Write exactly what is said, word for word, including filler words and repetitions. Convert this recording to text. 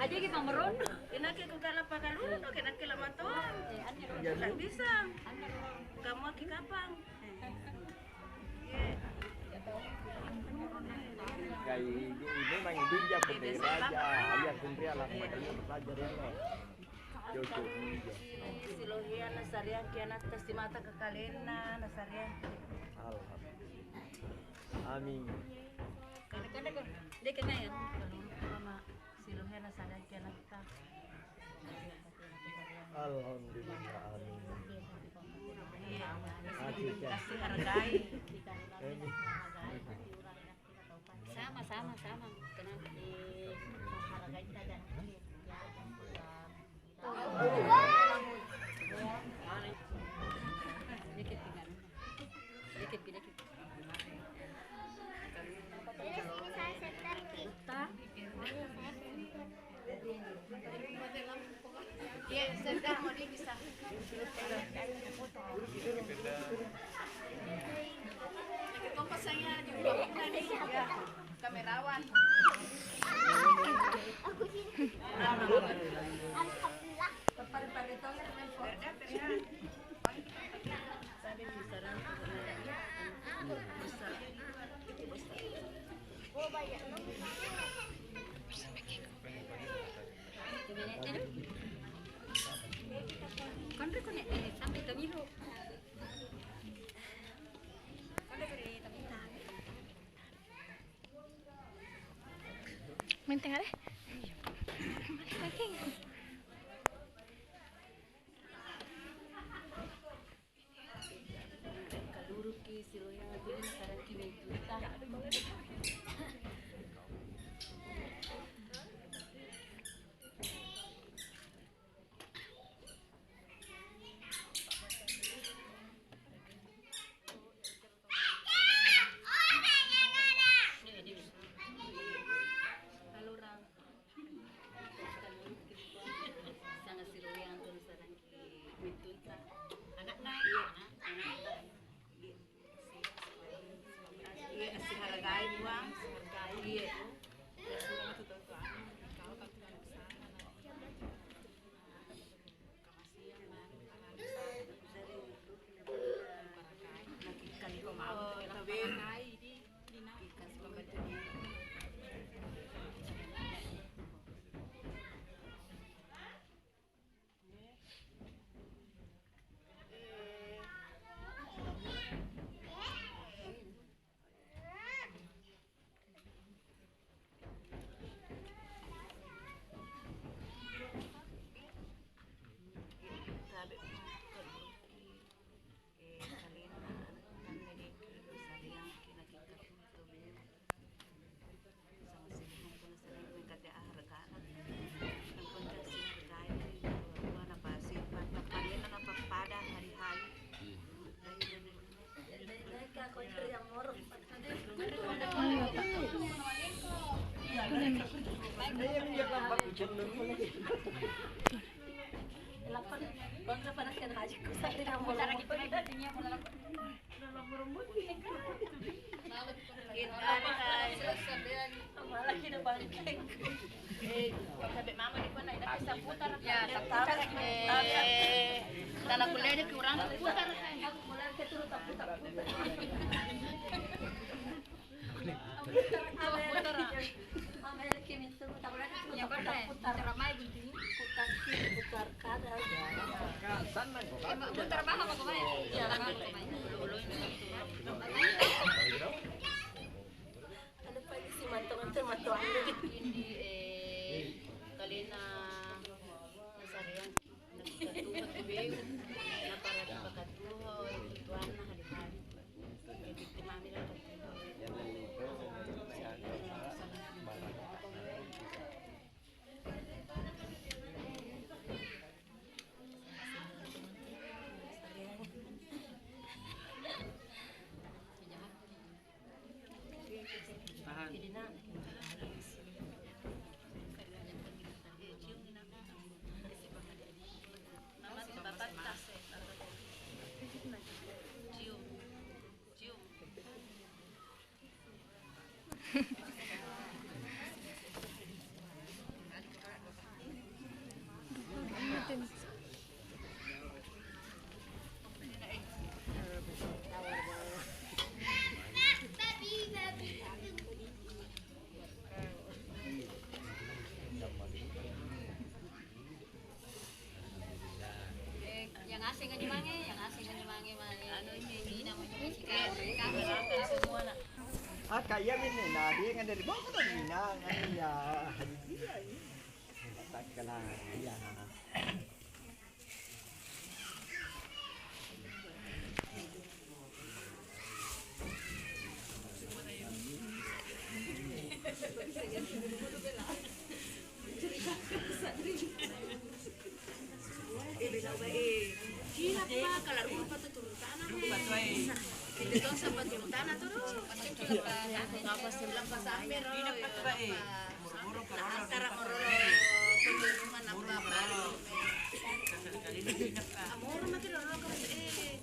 Aja ki pameron. Inakke kukala pakalulu, nakke lamatoang. Tidak bisa. Kamu aki kapang. Gai, memang bijak bendera aja. Ayah kumpri anak mereka belajar ya. Cocok. Silohea nasareangki anatta simata kakalenna nasareangki. Alhamdulillah. Amin. Kada-kada kok. Dia kena ya. Mama, silohea nasareangki anatta. Alhamdulillah. Amin. Iya. Kasih hargai. Amin. Sama, sama, sama. Tenang. Hargai kita dan dikit tinggal. Dikit, dikit. Ini saya setter, Ki. Iya, sudah mau dia bisa. Kompas saya juga nih, ya. Kamerawan. Alhamdulillah. Pare-pare tong ya, teman. Kanre ko ne, eh, sampai tamiho. Kanre ko ne, tamiho. Menteng are? Oke. Kaluruki siloyang tuli nasaraki mintuta. Alurang. Sanga siloyang tu nasarangki mintuta. Anakna? Iya, anakna. Iya, sihargai, Puang. Iya. Ya, taputar. Eh, tala kulle deki urang taputar. Putar. Ya, putar. Putar mai gunting. Putar kiri, putar kanan. Eh, ma-, putar baha mako mae. Iya, baha mako mae. Anu pagi si mantong-mantong mantong. Indi, eh, kalena nasareang. Nakikatuho tu beu, napara kipakatuho, tuanna hali-hali. Jadi, timami la katuho. Eh, yang asing aja mange, yang asing aja mange, mange. Anu, ini, ini namanya musik. Ah, kaya ini, nah, dia kan dari bawah kan dari Minang, kan, ya, iya, iya. Takkala, iya. Eh, bela bae. Cina pa, kala rupa tu turun tanah, eh. Itu tong sempat turun tanah tu, ro. Lampa sampe, ro. Lampa. Antara moro, ro. Pengumuman apa, Pak? Amoro mati, ro, ro, ro, eh.